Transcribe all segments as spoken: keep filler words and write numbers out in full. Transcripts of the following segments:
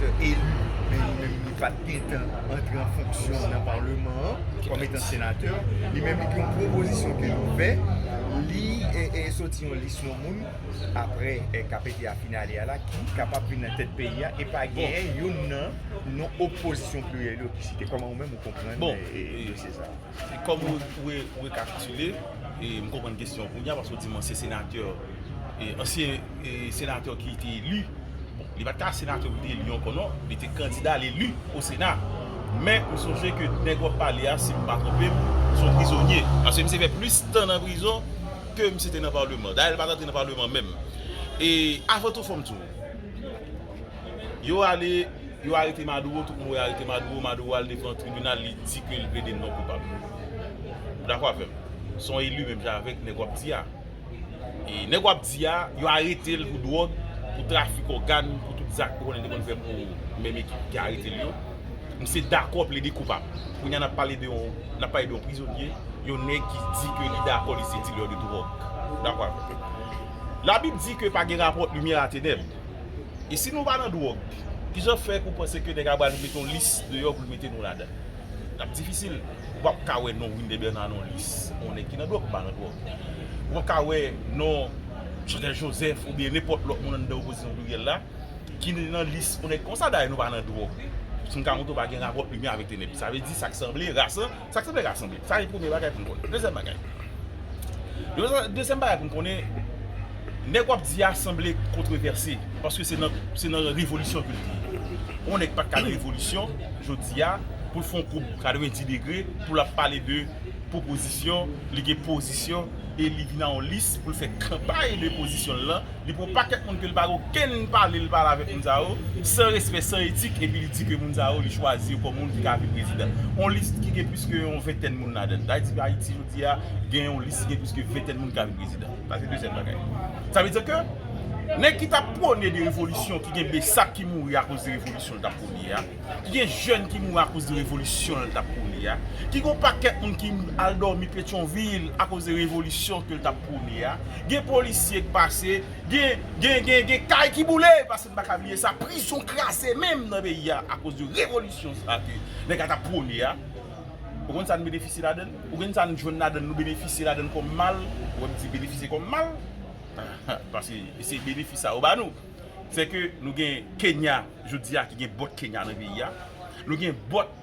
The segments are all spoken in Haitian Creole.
eli, men li menm li pa t gentan antre an fonksyon nan palman an kòm etan senatè. Li menm li gen yon pwopozisyon ke li fè, li e, e, soti yon lis yon moun apre e, K P T a fin ale a la ki kapab vin nan tèt peyi a e pa genyen youn nan non opozisyon pliryèl yo ki site. Kòman ou menm ou konprann e, e, dosye sa a? E kòm ou, ou, ou rekapitile, e m konprann kesyon w kounye a, paske w di m ansyen senatè, e ansyen e, senatè ki te eli. Bon, li pa t ka senatè pou te eli ankò non, li te kandida, l eli o Sena. Men m sonje ke nèg w ap pale a, si m pa twonpe m, se yon prizonye. Paske misye fè plis tan nan prizon ke misye te nan palman. Dayè, l pa t antre nan palman menm. E avan tou, fò m di w, yo ale, yo arete Maduro, tout moun wè yo arete Maduro, Maduro al devan tribinal, li di ke l plede non koupab. Ou dakò avè m? Se yon eli menm jan avèk nèg w ap di a. E nèg w ap di a, yo arete l pou dwòg, pou trafik ògàn, pou tout zak ou konnen li te konn fè pou menm ekip ki arete l yo. Misye dakò plede koupab. Kounye a n ap pale de yon, n ap pale de yon prizonye, yon nèg ki di ke li dakò li se dilè de dwòg. Dakò avè m? Labib di ke pa gen rapò ant limyè a tenèb. E si nou pa nan dwòg, kijan fè ke w panse ke nèg la pral mete yon lis deyò pou l mete nou ladan? L ap difisil. Ou p ap ka wè non Winder Bernard nan yon lis yon nèg ki nan dwòg, ki pa nan dwòg. Ou p ap ka wè non Chantal Joseph oubyen nenpòt lòt moun anndan opozisyon pliryèl la ki nan lis yon nèg konsa. Dayè, nou pa nan dwòg. Si m ka montre w, pa gen rapò limyè avèk tenèb. Sa vle di sa k sanble rasan-, sa k sanble rasanble. Sa se premye bagay pou n konnen. Dezyèm bagay. Dezyèm bagay pou n konnen, nèg w ap di a sanble kontwovèse, paske se nan, se nan revolisyon ke l te ye. Yon nèg pa t ka nan revolisyon, jodi a, pou l fè yon koub katrevenndis degre, pou l ap pale de pwopozisyon, li gen pozisyon, e li vin a yon lis pou l fè kanpay de pozisyon l lan, li pran pakèt moun ke l pa gen okenn pale, l pale avèk moun sa yo, san respè, san etik, epi li di ke moun sa yo, li chwazi yo kòm moun ki ka vin prezidan. Yon lis ki gen plis ke yon ventèn moun ladan l. Sa vle di Ayiti, jodi a, gen yon lis ki gen plis ke ventèn moun ki ka vin prezidan. Sa se dezyèm bagay. Sa vle di ke nèg ki t ap pwone de revolisyon, ki gen Bessap ki mouri akoz de revolisyon l t ap pwone a, ki gen jèn ki mouri akoz de revolisyon l t ap pwone a, ki gen yon pakèt moun ki al dòmi Petyonvil akoz de revolisyon ke l t ap pwone a, gen polisye k pase, gen, gen, gen, gen kay ki boule, paske n pa ka bliye sa, prizon kraze menm nan peyi a akoz de revolisyon sa ke nèg la t ap pwone a. Ou konn sa n benefisye ladan l? Ou konn sa n jwenn ladan l, nou benefisye ladan l kòm mal? Ou wè m di benefisye kòm mal? Paske se benefis sa yo ba nou. Se ke nou gen Kenya, jodi a, ki gen bòt Kenya nan peyi a. Nou gen bòt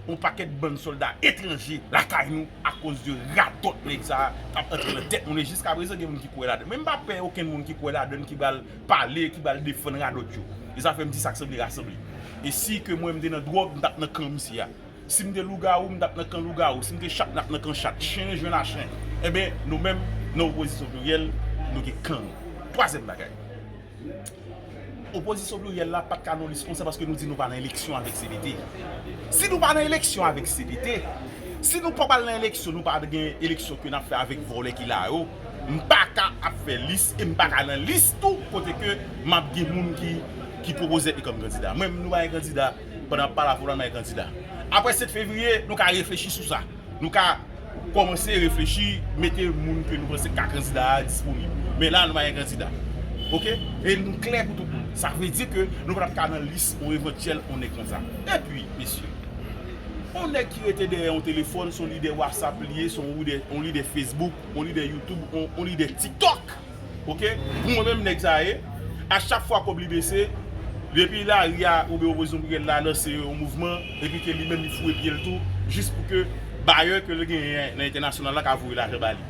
yon pakèt bann sòlda etranje lakay nou akoz de radòt nèg sa a k ap antre nan tèt moun. E jiskaprezan, gen moun ki kwè ladan l. Men m pa pè okenn moun ki kwè ladan l, ki pral pale, ki pral defann radòt yo. E sa fè m di sa k sanble rasanble. E si ke mwen m te nan dwòg, m t ap nan kan misye a. Si m te lougawou, m t ap nan kan lougawou. Si m te chat, m t ap nan kan chat. Chen jwenn a chen. Enben, nou menm, nan opozisyon pliryèl, nou gen kan nou. Twazyèm bagay. Opozisyon pliryèl la pa t ka nan yon lis konsa paske nou di nou pa nan eleksyon avèk C P T. Si nou pa nan eleksyon avèk C P T, si nou pa pral nan eleksyon, nou pa gen eleksyon ke n ap fè avèk vòlè ki la yo, m pa ka ap fè lis e m pa ka nan lis tou kote ke m ap gen moun ki, ki pwopoze tèt li kòm kandida. Mwen menm, nou pa gen kandida. Pandan n ap pale avè w la, nou pa gen kandida. Apre sèt fevriye, nou ka reflechi sou sa. Nou ka kòmanse reflechi, mete moun ke nou panse k ka kandida a disponib. Men la, nou pa gen kandida. Oke? E nou klè pou tout moun. Sa vle di ke nou pa t ap ka nan lis yon evantyèl yon nèg konsa. Epi, mesye, yon nèg ki rete dèyè yon telefòn, se yon lidè WhatsApp li ye, se yon lidè, yon lidè Facebook, yon lidè YouTube, yon, yon lidè TikTok. Oke? Pou mwen menm, nèg sa ye, a chak fwa kòb li bese, depi lari a oubyen opozisyon pliryèl la lanse yon mouvman, epi ke li menm li foure pye l tou, jis pou ke bayè ke l genyen nan entènasyonal la ka voye lajan ba li.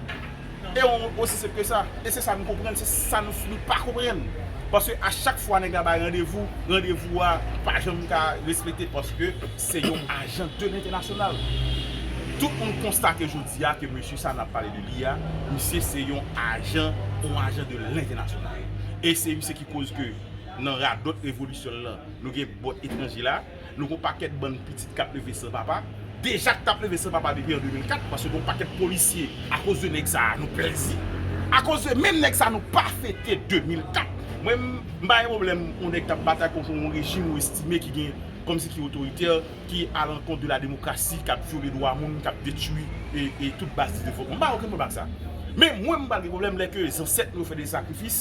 E on, osi senp ke sa. E se sa nou konprann, se sa nou, nou pa konprann. Paske a chak fwa nèg la bay randevou, randevou a pa janm ka respekte paske se yon ajan de lentènasyonal. Tout moun konstate jodi a ke mesye sa n ap pale de li a, misye se yon ajan, yon ajan de lentènasyonal. E se misye ki koz ke nan radòt revolisyon l lan, nou gen bòt etranje la, nou gen yon pakèt bann pitit k ap leve san papa, deja k t ap leve san papa depi an de mil kat, paske gen yon pakèt polisye, akoz de nèg sa a, nou pèdi. Akoz de menm nèg sa a, nou pa fete de mil kat. Mwen, m, m pa gen pwoblèm, yon nèg k ap batay kont yon rejim ou estime ki gen, kòmsi ki otoritè, ki alankont de la demokrasi, k ap vyole dwa moun, k ap detwi e, e tout baz de devlopman. M pa gen okenn pwoblèm ak sa. Men mwen, m pral gen pwoblèm lè ke zansèt nou yo fè de sakrifis,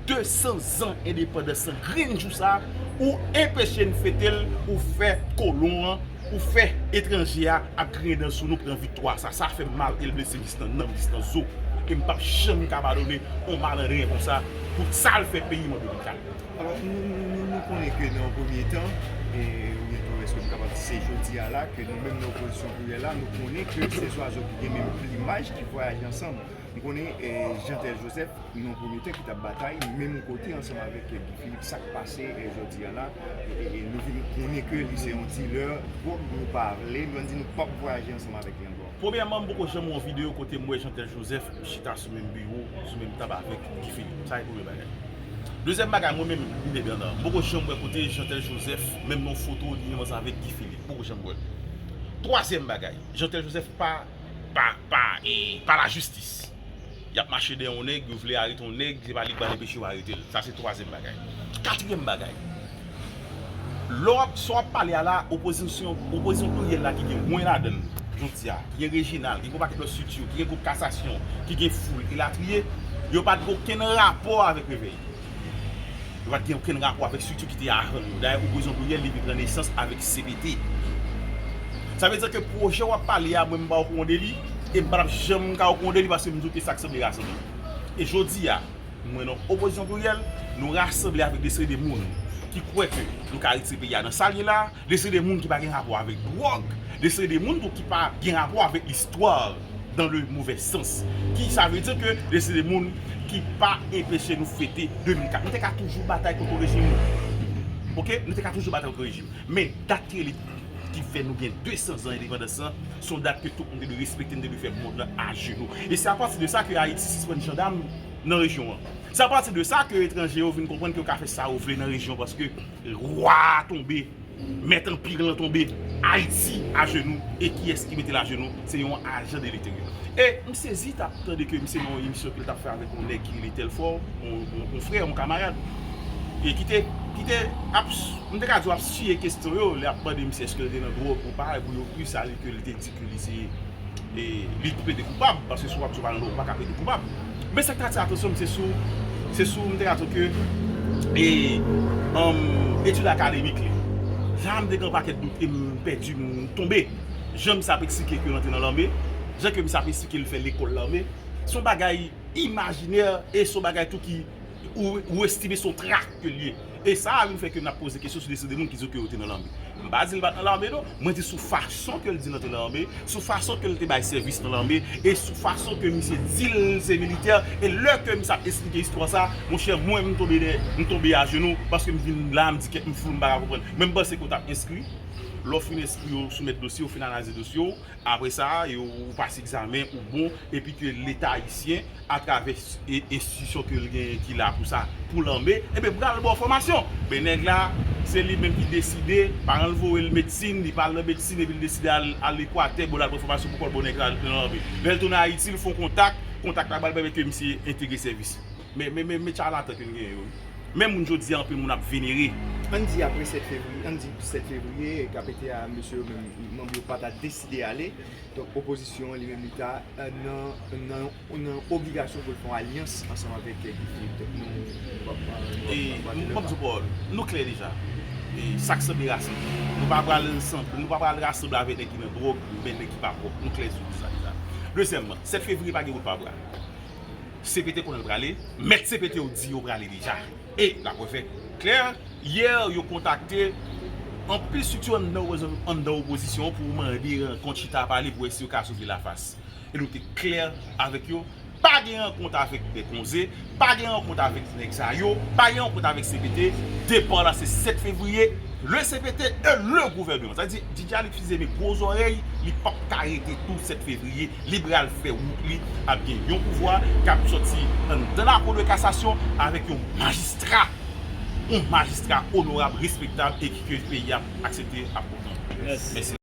de san zan endepandans lan, grenn jou sa a, Ou enpeche n fete l, ou fè kolon an, ou fè etranje a ap griyen dan sou nou pran viktwa sa. Sa fè m mal e l blese m jis nan nanm, jis nan zo. E m p ap janm ka padone yon malandren konsa pou sa l fè peyi m an de mil kat. Alò, nou, nou, nou, nou konnen ke nan yon premye tan, e, oubyen tou, èske m kapab di se jodi a la, ke nou menm nan opozisyon plirièl la, nou konnen ke se zwazo ki gen menm plimaj ki vwayaje ansanm. M konnen, e, Jeantel Joseph, nan yon premye tan, ki t ap batay menm kote ansanm avèk, e, Guy Philippe, sa k pase, e, jodi a la, e, e, e nou vin konnen ke li se yon dilè dwòg, nou pa vle, nou di nou p ap vwayaje ansanm avèk li ankò. Premyèman, m poko janm wè yon videyo kote m wè Jeantel Joseph chita sou menm biwo, sou menm tab avèk Guy Philippe. Sa se premye bagay. Dezyèm bagay, mwen menm, m te byen la. M poko janm wè kote Jeantel Joseph, menm nan foto, li menm ansanm avèk Guy Philippe. M poko janm wè l. Twazyèm bagay, Jeantel Joseph pa, pa, pa, e, pa lajistis. Y ap mache dèyè yon nèg, yo vle arete yon nèg, se pa li k ba l enpeche yo arete l. Sa se twazyèm bagay. Katriyèm bagay, lè w ap, sa w ap pale a la, opozisyon, opozisyon pliryèl la ki gen mwen ladan l, jodi a, ki gen Reginald, ki gen yon pakèt lòt estrikti, ki gen gwoup Kasasyon, ki gen Foul, elatriye, yo pa t gen okenn rapò avèk Revèy. Yo pa t gen okenn rapò avèk estrikti ki te avan yo. Dayè, opozisyon pliryèl, li vin pran nesans avèk C P T. Sa vle di ke pwojè w ap pale a, mwen m pa okouran de li, e m pa t ap janm ka okouran de li paske m di w ke sa k sanble rasanble. E jodi a, mwen nan opozisyon pliryèl, nou rasanble avèk de seri de moun ki kwè ke nou ka retire peyi a nan sa l ye la, de seri de moun ki pa gen rapò avèk dwòg, de seri de moun tou ki pa gen rapò avèk listwa dans le mauvais sens. Ki sa vle di ke de seri de moun ki pa enpeche nou fete de mil kat. Nou te ka toujou batay kont rejim. Oke? Nou te ka toujou batay kont rejim. Men dat ki rele ki fè nou gen de san zan endepandans lan, se yon dat ke tout moun te dwe respekte, nou te dwe fè mond lan ajenou. E se apati de sa ke Ayiti sispann jandam nan rejyon an. Se apati de sa ke etranje yo vin konprann ke yo ka fè sa yo vle nan rejyon, paske wa a tonbe, mèt anpi lan tonbe, Ayiti ajenou, e kiyès ki mete l ajenou? Se yon ajan de leteryè. E m sezi t ap tande ke misye nan yon emisyon ke l t ap fè avèk yon nèg ki rele Telfò, yon, yon, yon frè, yon kamarad, e ki te, ki te ap, m te ka di w ap siye kesyon yo, lè ap mande misye èske l te nan dwòg ou pa, e pou yo plis ale ke l te di ke li se, e, li plede koupab, paske si w ap di w pa nan dwòg, ou pa ka plede koupab. Men sa k te atire atansyon m, se sou, se sou, m te ka di w ke, e, um, etid akademik li. La, m te gen yon pakèt dout e m pèdi, m tonbe. Jan misye ap eksplike ke l antre nan lame, jan ke misye ap eksplike l fè lekòl lame, se yon bagay imajinè e se yon bagay tou ki ou, ou estime se yon trak ke l ye. E sa a vin fè ke n ap poze kesyon sou de seri de moun ki di ke yo te nan lame. M pa di l pa t nan lame non, mwen di sou fason ke l di l antre nan lame, sou fason ke l te bay sèvis nan lame, e sou fason ke misye di l se militè, e lè ke misye ap esplike istwa sa, monchè, mwen m tonbe dè, m tonbe ajenou, paske m vin la, m di kèt m flou, m pa ka konprann. Men m panse ke w t ap enskri, lè w fin enskri, yo soumèt dosye, yo fin analize dosye w, apre sa, yo, ou pase egzamen, ou bon, epi ke Leta ayisyen, atravè e, enstitisyon ke l genyen ki la pou sa, pou lame, ebyen pral ba w fòmasyon. Men nèg la, se li menm ki deside, paran l voye l medsin, li pa al nan medsin, epi l deside al, al Ekwatè, bon, l al pran fòmasyon pou kò l, bon, nèg la nan lame. Lè l tounen Ayiti, l fè yon kontak, kontak la ba l pèmèt ke misye entegre sèvis. Men, men, men, men tchalatan ke n genyen yo. Men moun jodi a, anpil moun ap venere. Ann di apre sèt fevriye, ann di sèt fevriye, K P T A, mesye yo menm, manm yo pa ta deside ale. Donk, opozisyon an, li menm, li ta, euh, nan, nan, nan obligasyon pou l fè yon alyans ansanm avèk, euh, Guy Philippe. Donk, nou, nou p ap, nou p ap, nou p ap, nou p ap, nou p ap, nou p ap, nou klè deja. E sa k sanble rasanble. Nou pa pral sanble, nou pa pral rasanble avèk nèg ki nan dwòg, oubyen nèg ki pa pwòp. Nou klè sou sa deja. Dezyèmman, sèt fevriye pa gen wout pa bra. C P T konnen l prale, mèt C P T yo di yo prale deja. E laprèv klè, yè yo kontakte anpil estrikti anndan, anndan opozisyon an pou mande rankont, chita pale pou wè si yo ka sove lafas. E nou te klè avèk yo, pa gen rankont avèk Bèkonze, pa gen rankont avèk nèg sa yo, pa gen rankont avèk C P T. Depar la se sèt fevriye, le C P T et le gouvernement. Sa di, Didja li fize men gwo zòrèy, li p ap ka rete tou sèt fevriye, li pral fè wout li, ap gen yon pouvwa k ap sòti anndan lakou de kasasyon avèk yon majistra, yon majistra onorab, respektab e ki ke peyi a ap aksepte, ap kontan. Mèsi.